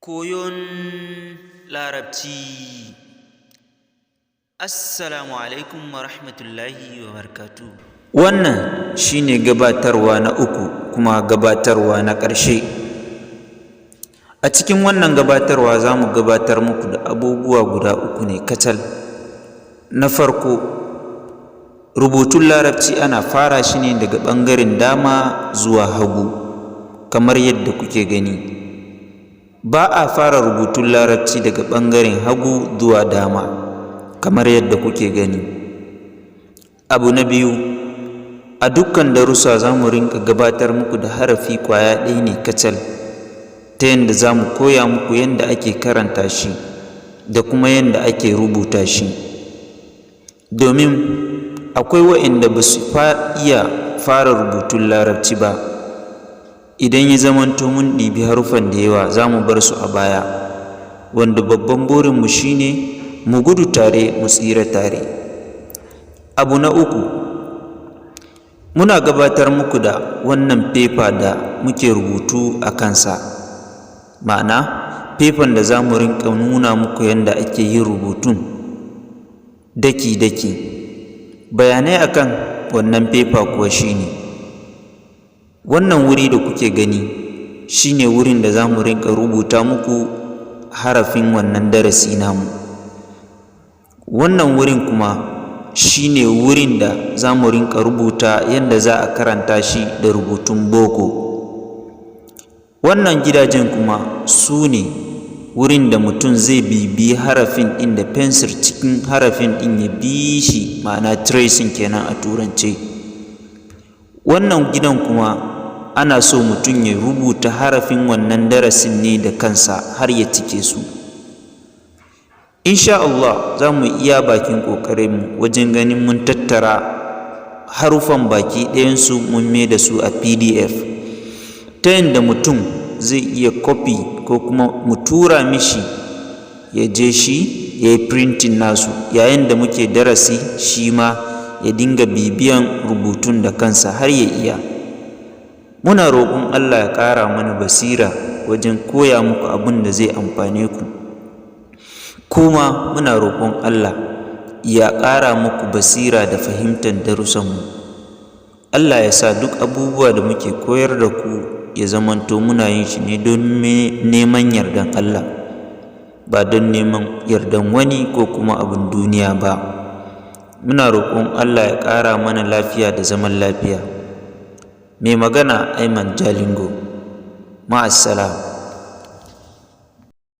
Koyon Larabci. Assalamu alaikum wa rahmatullahi wa barakatuh. Wannan shi ne gabatarwa na uku kuma gabatarwa na ƙarshe. A cikin wannan gabatarwa, za mu gabatar muku da abubuwa guda uku ne kacal. Na farko, rubutun Larabci ana fara shi ne daga ɓangaren dama zuwa hagu, kamar yadda kuke gani. Ba a fara rubutun Larabci daga ɓangaren hagu zuwa dama, kamar yadda kuke gani. Abu na biyu, a dukkan darussa za mu rinƙa gabatar muku da harafi ƙwaya ɗaya ne kacal, ta yanda za mu koya muku yanda ake karanta shi da kuma yanda ake rubuta shi, domin akwai waɗanda ba su iya fara rubutun Larabci ba. Idan ya zamanto mun ɗibi haruffan da yawa, za mu bar su a baya, wanda babban burinmu shi ne mu gudu tare, mu tsira tare. Abu na uku, muna gabatar muku da wannan fefa da muke rubutu a kansa, ma'ana fefan da za mu rinƙa nuna muku yanda ake yin rubutun daki-daki. Bayanai akan wannan fefa kuwa shi ne, wannan wuri da kuke gani shi ne wurin da za mu rinƙa rubuta muku harafin wannan darasi namu. Wannan wurin kuma shi ne wurin da za mu rinƙa rubuta yanda za a karanta shi da rubutun boko. Wannan gidajen kuma su ne wurin da mutum zai bibiyi harafin ɗin da fensir cikin harafin ɗin, ya bi shi, ma'ana tracing kenan a Turance. Wannan gidan kuma ana so mutum ya rubuta harafin wannan darasin ne da kansa har ya cike su. Insha Allah, za mu iya bakin ƙoƙarinmu wajen ganin mun tattara haruffan baki ɗayansu, mun mai da su a PDF, ta yanda mutum zai iya copy ko kuma mu tura mishi, ya je shi ya yi printing nasu yayin da muke darasi, shi ma ya dinga bibiyan rubutun da kansa har ya iya. Muna roƙon Allah ya ƙara mana basira wajen koya muku abin da zai amfane ku, kuma muna roƙon Allah ya ƙara muku basira da fahimtar darussanmu. Allah ya sa duk abubuwa da muke koyar da ku ya zamanto muna yin shi ne don neman yardan Allah, ba don neman yardan wani ko kuma abin duniya ba. Muna roƙon Allah ya ƙara mana lafiya da zaman lafiya. Mai magana, Aiman Jalingo. Ma'assalam.